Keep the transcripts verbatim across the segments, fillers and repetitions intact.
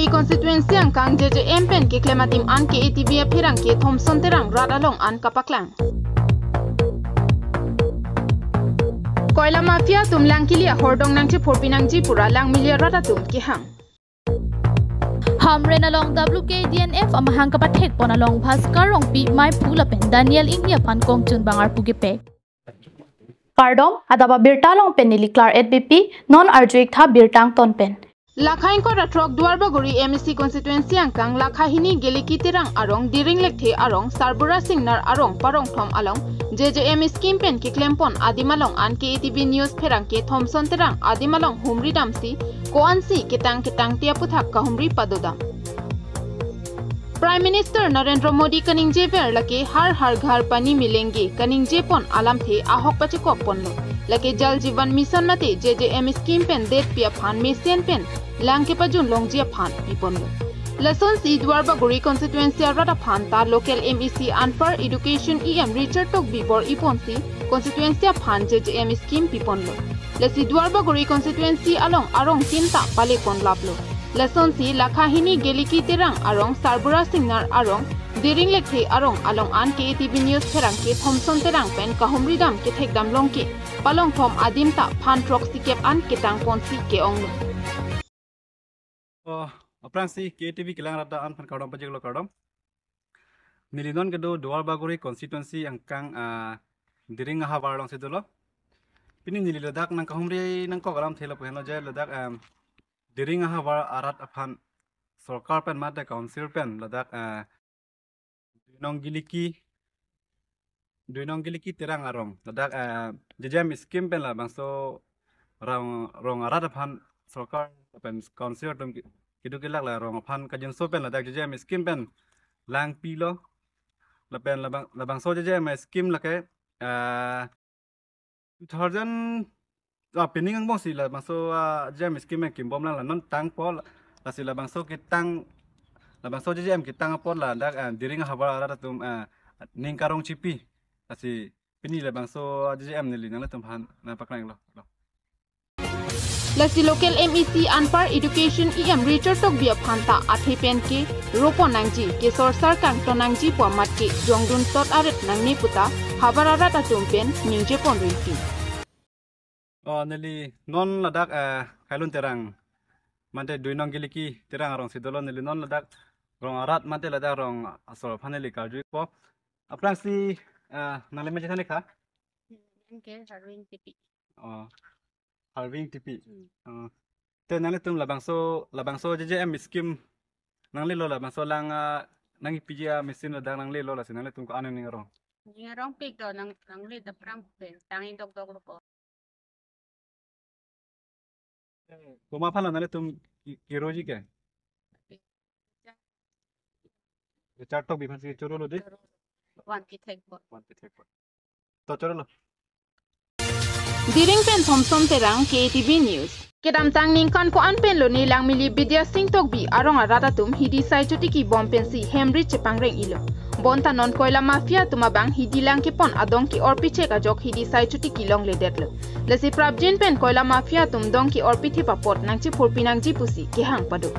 Constituency angkang J J M pen keklem adim an K A T V apherangke Thomson Terang rat along an kapaklang. Koila mafia atum lang kili ahordong nangchephurpi nangji pura Langmili arat atum kehang. Hamren along W K D N F amahang kapathek pon along Bhaskar Rongpi maiphu lapen Daniel Ingni aphan kongchun bang arpu kepek. Kardom, adap abirta along pen neli Klar et B P, non arju-ik tha birta angton pen. Lakha ingkoi ra throk Duarbagori M A C constituency angkang lakha hini Geliki Terang arong, Diring Lekthe arong, Sarbura Singnar arong, parong thom along J J M scheme pen keklem pon adim along an K A T V News pherangke Thomson Terang adim along humri damsi ko-ansi ketang ketangte aputhak kahumri padodam. Prime Minister Narendra Modi kaningjever lake Har Har Ghar Pani Milenge kaningje pon alamthe ahok pachekok ponlo. Lake Jal Jeevan Mission mate J J M scheme pen detpi aphan mesen pen lang kepajun longji aphan piponlo. Lasonsi Duarbagori constituency arat aphan ta local M A C anpar education E M Richard Tokbi bor-iponsi constituency aphan J J M scheme piponlo. Lasi Duarbagori constituency along arong tin ta pale pon laplo. Lasonsi lakha hini Geliki Terang arong, Sarbura Singnar arong, Diring Lekthe arong along an K A T V News pherangke Thomson Terang pen kahumri dam kethek dam longke palong thom adim ta phan throk sikep an ketang ponsi ke-onglo. Oh, aphrangsi K A T V kelang rata an phan kardom pajirlo, kardom. Neli non kedo Duarbagori constituency angkang, ah, Diring ahavar alongsi dolo. Pini neli ladak nangkahumri nangkok alamthe lapu henlo je ladak, em, Diring ahavar arat aphan sorkar pen mate council pen ladak, eh, Duinong Geliki, Duinong Geliki Terang arong ladak, eh, J J M scheme pen labangso rong, rong arat aphan sorkar pen council atum ki-, keduk kelak la rong aphan kajinso pen ladak J J M scheme pen lang pilo. Lapen labang, labangso J J M scheme lake, eh, two thousand, ah, pining angbongsi labangso, ah, J J M scheme kimbom lang la non tangpo, lasi labangso ketang, labangso J J M ketang apot ladak, ah, Diring ahavar arat atum, ah, ning karong chipi, lasi pini labangso, ah, J J M neli nanglitum aphan nangpaklanglo. Lasi local M A C anpar education E M Richard Tokbi aphan ta athe pen ke ropon nangji, kesor sar kangton nangji pu amat ke jongdun tot aret nangne puta havar arat atum pen ningje pon rinti. Oh, neli non ladak, eh, Khailun Terang mate Duinong Geliki Terang arongsi dolo, neli non ladak rong arat mate ladak rong asor aphan neli karju-ikpo. Aphrangsi, eh, nangli meji thanik ha? Nang ke Harwing Tipi. Oh, Harwing Tipi. Hmm. Oh. Te nanglitum labangso, labangso J J M scheme nanglelo, labangso lang, ah, nangkepiji a-machine ladak nanglelo, lasi nanglitum ko-an ning arong? Ning arongpik do, nang, nangli daprang pen tang-ik dokdok lo ko. Komat aphan lo nanglitum ki-, kiroji ke? Richard Tokbi aphansi chorolo dei. One kithek po. One kithek po. To chorolo. Diring pen Thomson Terang, K A T V News. Kedamtang ningkan ko-an pen lone Langmili Bidya Sing Tokbi arong arat atum hidi sai chotiki bom pensi hem rit chepangreng-ilo. Bonta non koila mafia atum abang hidi lang kepon adong ke-orpi chek ajok hidi sai chotiki longledetlo. Lasi prapjin pen koila mafia atum dong ke-orpi thip apot nangchephurpi nangji pusi kehang pado.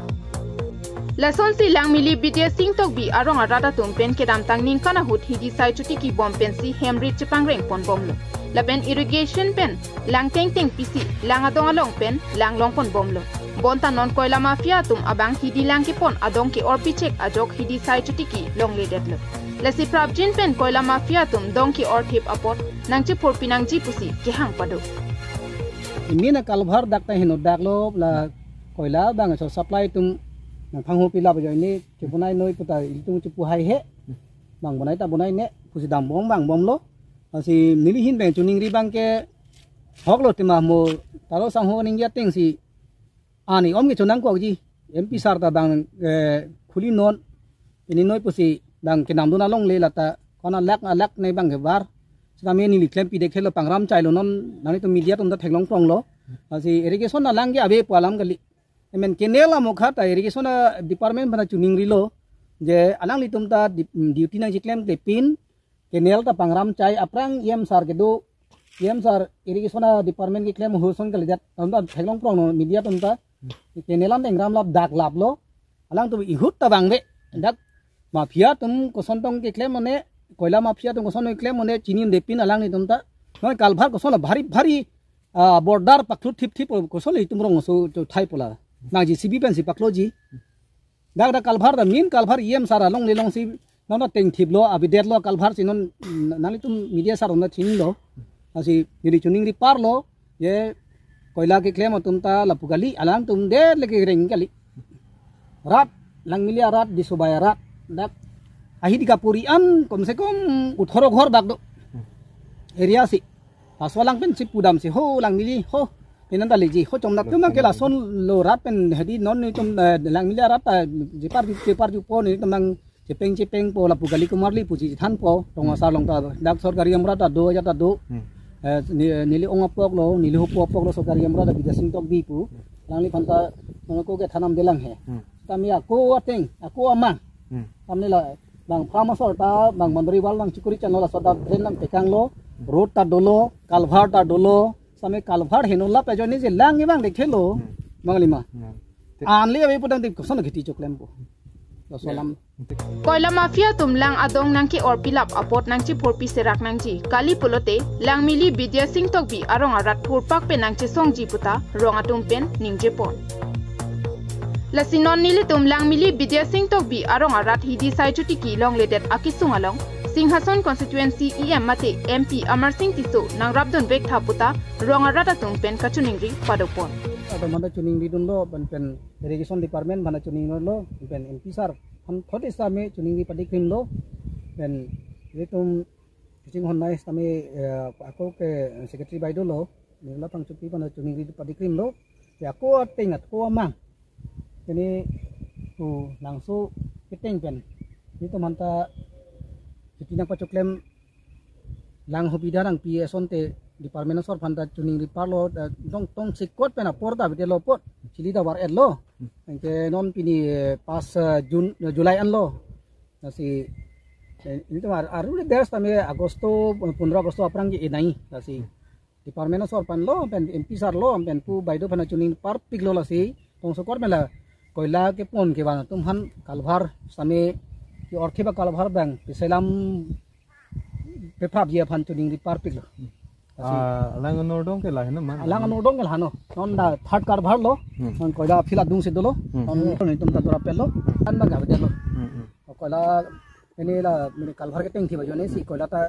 Lasonsi Langmili Bidya Sing Tokbi arong arat atum pen kedamtang ningkan ahut hidi sai chotiki bom pensi hem rit chepangreng ponbomlo. Lapen irrigation pen lang tengteng pisi lang adong along pen lang long ponbomlo. Bonta non koila mafia atum abang hidi lang kepon adong ke-orpi chek ajok hidi sai chotiki longledetlo. Lasi prapjin pen koila mafia atum dong ke-or thip apot nangchephurpi nangji pusi kehang pado. Ini na kalbhar dak ta heno daklo la koila bangso supply atum nangphanghu pilap ajoine chepunai noi puta ilitum chepu haihe. Bang bonai ta bonai ne pusi dambom bang bomlo. Lasi neli ahin pen choningri abang ke hoklo tema mo talo sangho ningje atengsi ani om ke chonangkokji. M P sir ta bang, eh, khuli non. Ini noi pusi bang kenamdun alongle lata kona lak alak ne bang kebar. Sitame neli klempi dekhelo pangram chailo non nanglitum media atum ta theklong pronglo. Lasi irrigation alang ke ave pu alam kali. Emen canal amokha ta irrigation a-department aphan choningrilo. Je alanglitum ta di-, duty nangcheklemkle pin canal ta pangram chai aphrang E M sir kedo, E M sir irrigation a-department keklem ahut ason kalidet. Atum ta theklong pronglo media atum ta. Canal an tengram lap dak laplo. Alangtum ihut ta vangve. Dak mafia atum koson tong keklem mane, koila mafia atum koson keklem mane, chinidepin alanglitum ta. Non kalvar koson la bhari bhari, ah, border paklu thip thip koson le itum rongso to thai pola. Nang J C B pensi pakloji. Dak dak kalvar ta main kalvar E M sar along le long si non ta tengthiplo, abidet lo kalvar si non, nanglitum media sar on ta chinilo. Lasi neli choningri parlo, je koila keklem atum ta lapu kali, alangtum det le kereng kali. Rat, Langmili arat, Disobai arat, dak ahi di kapuri an, kom se kom uthoro ghor bak do. Area si. Laso alang pensi pudamsi ho Langmili ho. Penan ta leji ho chomnak tum ke lason lo rat pen hedi non netum, eh, Langmili arat ta jepar jepar jupo netum nang chepeng chepeng po lapu kali kumar li puji than po rong asar along ta dak sorkari gamra ta do aja ta do. Hmm. Eh, ne-, neli ong apok lo, neli hupo apok lo sorkari gamra ta Bidya Sing Tokbi pu. Alangliphan ta nang ko kethanam delang he. Hmm. Tame ako ateng, ako amang. Hmm. Tamne la bang farm asor ta, bang boundary wall, bang chikuri channel asor ta drain nangpekanglo, road ta dolo, kalvar ta dolo, same kalvar heno la pejo ni je lang ibang dekhelo. Hmm. Manglima. Hmm. Anli abe pudang dik koson kheti choklempo. Laso alam. Koila mafia atum lang adong nangke-orpilap apot nangchephorpi serak nangji kali pulote Langmili Bidya Sing Tokbi arong arat purpak pen nangchesongji puta rong atum pen ningjepon. Lasi non nelitum Langmili Bidya Sing Tokbi arong arat hidi sai chotiki longledet akesung along Singhason constituency E M mate M P Amar Sing Tisso nangrapdun vektha puta rong arat atum pen kachoningri padopon. Atum manda choningridunlo, pen, pen irrigation department manda choningri lo, pen M P sir han thot sitame choningri padikrimlo, pen itum kachinghon nai sitame, eh, ako ke secretary baideo lo, nirla pangchupi pen choningri padikrimlo, ya ako ateng ako amang. Ini tu langso keteng pen. Itum manda kheti nangpachoklem lang hubidha nangpi asonte department asor aphan ta choningri parlo, eh, tong tong sikot pen apor ta bidelo apot chili ta var-etlo. Anke non pini, eh, pas, eh, June, eh, July anlo. Lasi, eh, itum ar-, arule der sitame Agosto, eh, pondro Agosto aphrang ke enai. Lasi department asor aphan lo, pen M P sir lo, pen pu baideo aphan choningri parpiklo lasi. Tong sikot pen la koila kepon kevang atum aphan kalvar sitame ke-orthip akalvar bang peselam peprapji aphan choningri parpiklo. Lasi. Ah, alang anordong ke la heno man. Alang anordong ke la heno. Non ta third kalvar lo. Hmm. Non koila field adungsi dolo. Hmm. Non netum ta tora pelo. Hmm. Kan bang gabe dolo. Hmm, hmm. Koila ini la mini kalvar ketengthip ajoine si koila ta,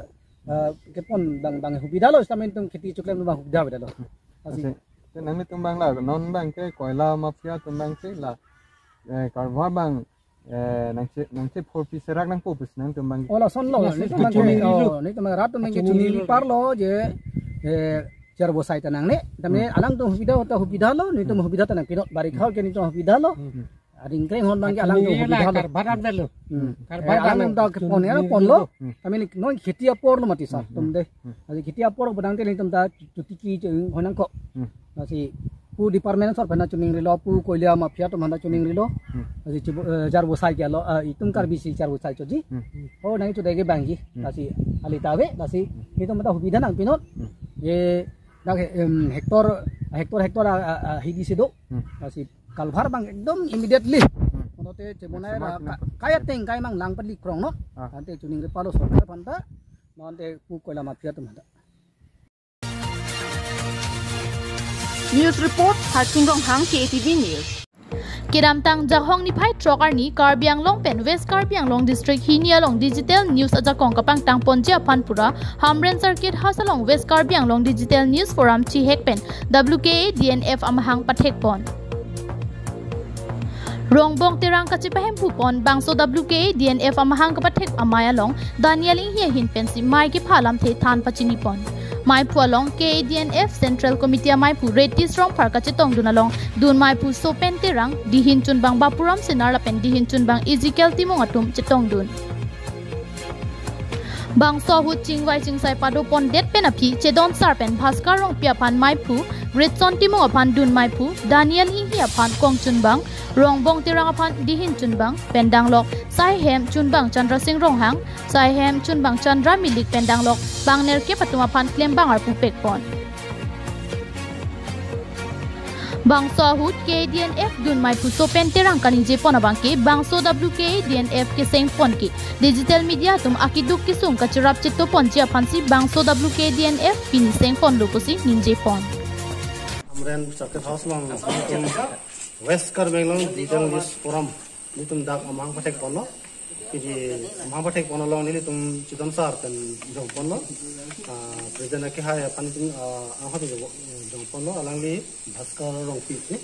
eh, kepon bang bang hubidhalo sitame itum kheti choklem bang hubidha bidhalo. Lasi. Lasi. Te nanglitum bang la non bang ke koila mafia atum bang ke la, eh, kalvar bang, eh, nangche, nangchephorpi serak nangpo pusi nangtum bang. Oh, lasonlo, yes, netum bang ke, choningri lo. Oh, netum bang rat atum bang ke choningri lo. Choningri parlo je, eh, Charbosai ta nangne, tame, hmm, alangtum hubidha ta hubidhalo, netum, hmm, hubidha ta nangpinot, barikha ke netum hubidhalo. Hmm. Aring kreng hon bang ke alangtum hubidhalo. Kalvar lo. Hmm. Kalvar, eh, alangtum lo. Ta kepon ya, choningri ponlo. Hmm. Tame non kheti apor lo mati sir, hmm, tum de. Hmm. Lasi kheti apor pudang te netum ta chotiki cheng hon nangkok. Hmm. Lasi pu department asor aphan choningrilo, pu koila mafia atum aphan choningrilo. Hmm. Lasi chibu, eh, Charbosai ke lo, eh, itum Karbi si Charbosai choji. Hmm. Oh, nang itu dege bangji. Hmm. Lasi alita ave, lasi, hmm, itum ta hubidha nangpinot. Hmm. Ye, dak, em, hectare, hectare, hectare, ah, ah, ah, hidi si do. Hmm. Lasi kalvar bang ekdom immediately. Hmm. Monote chemonai ra ka-, kaya teng kai mang lang pali krong no. Ah. Ante choningri parlo sorkar aphan ta. Monote pu koila mafia atum aphan ta. News report, Harsing Ronghang, K A T V News. Kedamtang Janghong niphai throk arni Karbi Anglong pen West Karbi Anglong District hini along digital news ajakong kapangtang ponji aphan pura Hamren Circuit House along West Karbi Anglong Digital News Forum chihek pen W K A D N F amahang pathek pon. Rongbong Terang kachepahemphu pon bangso W K A D N F amahang kapathek amei along Daniel Inghi ahin pensi mei kepha alamthe than pachini pon. Meiphu along K A D N F Central Committee ameiphu Reddy Rongphar kachetongdun along dun meiphu Sopen Terang, dihin chunbang Bapuram Senar lapen dihin chunbang Ezekiel Timung atum chetongdun. Bangso ahut chingvai chingsai padopondet pen aphi Chedon Sar pen Bhaskar Rongpi aphan meiphu, Ritson Timung aphan dun meiphu, Daniel Inghi aphan kong chunbang, Rongbong Terang aphan dihin chunbang, pen danglok saihem chunbang Chandra Sing Ronghang, saihem chunbang Chandra Milik pen danglok bang nerkep atum aphan klembang arpu pekpon. Bangso ahut K A D N F dun maiphuso pen terang kaningje pon abangke bangso W K A D N F keseng pon ke digital media atum akeduk kesung kacherap chetong ponji aphansi bangso W K A D N F pini seng ponlo pusi ningje pon. Hamren Circuit House along, West Karbi Anglong Digital News Forum, nelitum dak amahang pathek ponlo. Pini amahang pathek pon along nelitum Chidom sir pen jong ponlo. Ah, President akehai aphan nelitum, ah, anghot jong, jong ponlo. Alangli Bhaskar Rongpi, eh?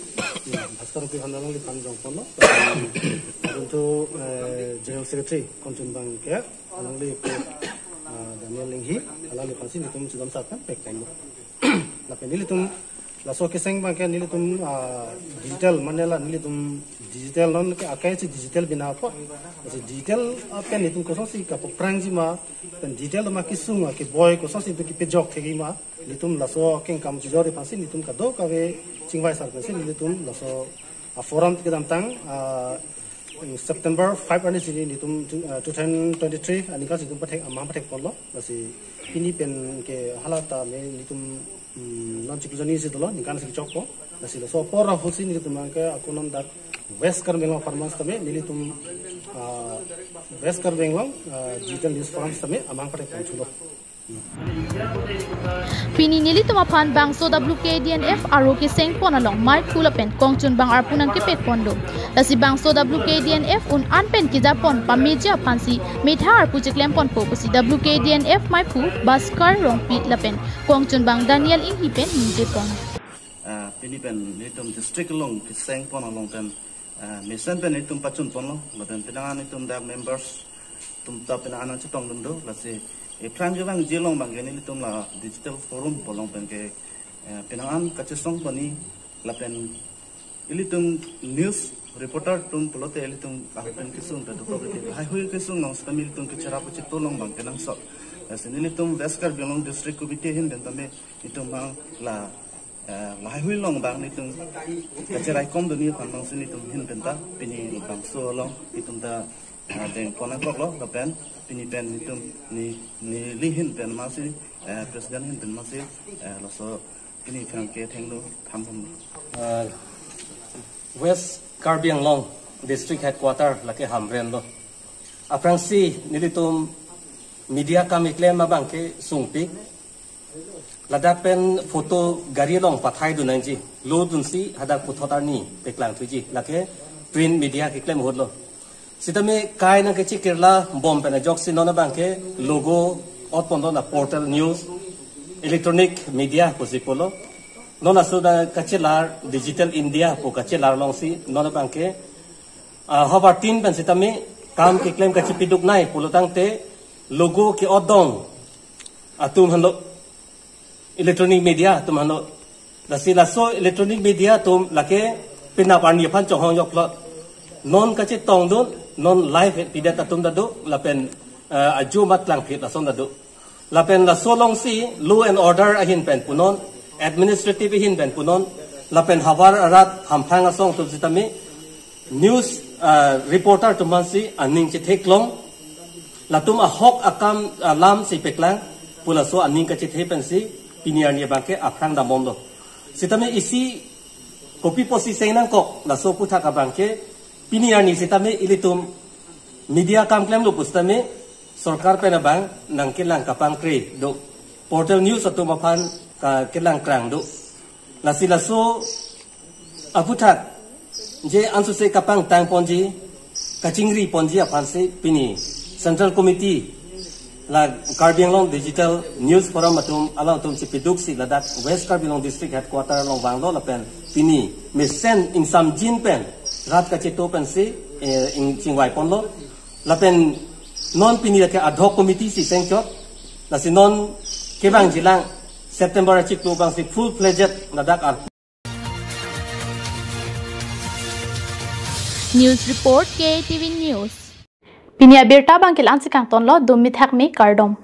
Hmm, Bhaskar Rongpi aphan alangliphan jong ponlo. Lapen, eh, General Secretary Kongchunbang ke, alangli, ah, Daniel Inghi, alangliphansi nelitum Chidom sir pen pek ponlo. Lapen nelitum laso keseng abangke nelitum, ah, digital mane la nelitum digital non ke akai si digital bina po. Lasi digital, ah, pen nelitum kosonsi kapaphrangji ma, pen digital ma kesung akeboi kosonsi nelitum kepajok thekji ma, nelitum laso akengkam chijor aphansi nelitum kadokave chingvai sar pensi nelitum laso, ah, forum kedamtang, ah, September five arni si nelitum two, ah, two thousand twenty-three aningkan si nelitum pathek, amahang pathek ponlo. Lasi pini pen ke hala tame nelitum, mm, non chiklo jani si dolo, ningkan si chokpo. Lasi laso apor ahutsi nelitum abangke ako non dak West Karbi Anglong apharman sitame nelitum, ah, West Karbi Anglong, ah, Digital News Forum sitame amahang pathek pon thulo. Pini nelitum aphan bangso W K A D N F aro keseng pon along maiphu lapen Kongchunbang arpu nangkepek ponlo. Lasi bangso W K A D N F un-an pen keja pon pameji aphansi methang arpu cheklem ponpo pusi W K A D N F maiphu Bhaskar Rongpi lapen Kongchunbang Daniel Inghi pen ningje pon. Ah, pini pen nelitum district along keseng pon along pen, ah, mesen pen nelitum pachun ponlo, lapen penang an nelitum dak members atum ta penang an chetongdun do, lasi, eh, phrang jevang je along abangke nelitum la digital forum pu along pen ke, eh, penang an kachesong pon ni, lapen ilitum news reporter atum pulote ilitum ahut pen kesung ta do, haihui kesung along sitame ilitum kecherap chetong along abangke nangsot. Lasi nelitum West Karbi Anglong District Committee ahin pen tame nelitum abang la, eh, lahaihui along abang nelitum kacheraikom dunji aphan abangsi nelitum ahin pen ta pini bangso along nelitum ta, eh, deng pon nangkoklo lapen pini pen nelitum ne, neli ahin pen masi, eh, President ahin pen masi, eh, laso pini phrang kethenglo, tham pon. Eh, West Karbi Anglong District Headquarter lake Hamren lo. Aphrangsi nelitum media kam keklem abangke sungpik. Ladak pen photo gari along pathaidun nangji. Lodunsi hadak puthot arni paklang thuji. Lake print media keklem ahut lo. Sitame kai nangkachikirla bom pen ajoksi non abangke logo ot ponlo, na portal news, electronic media pusi pulo. Non laso ta kachelar, Digital India pu kachelar alongsi non abangke, ah, havar tin pen sitame kam keklem kachipiduk nai pulo tangte logo ke-ot dong atum henlo, electronic media atum henlo. Lasi laso electronic media atum lake penap arni aphan chonghong joklo. Non kachetongdun, non live pidet atum ta do, lapen, eh, ajo mat klangphit lason ta do. Lapen laso alongsi law and order ahin pen punon, administrative ahin pen punon, lapen havar arat hamphang asong atum sitame news, ah, reporter atum aphansi aning chetheklong, latum ahok akam, ah, alam si paklang pu laso aning kachethe pensi pini arni abangke aphrang dambomlo. Sitame isi kopi pusi seng nangkok laso aphuthak abangke pini arni sitame ilitum media kam klemlo pusitame sorkar pen abang nangkelang kapangkre do. Portal news atum aphan ka kelang krang do. Lasi laso aphuthak je ansose kapangtang ponji, kachingri ponji aphansi pini Central Committee la Karbi Anglong Digital News Forum atum alangtum si piduksi ladak West Karbi Anglong District Headquarter along vanglo lapen pini mesen ingsamjin pen rat kacheto pensi, eh, ing chingvai ponlo. Lapen non pini lake ad hoc committee si sengchot. Lasi non kevangjilang September achiklo abangsi full fledged ladak ar News report, K A T V News. Pini abirta abangke la-ansi kangtonlo, dum mithak me kardom.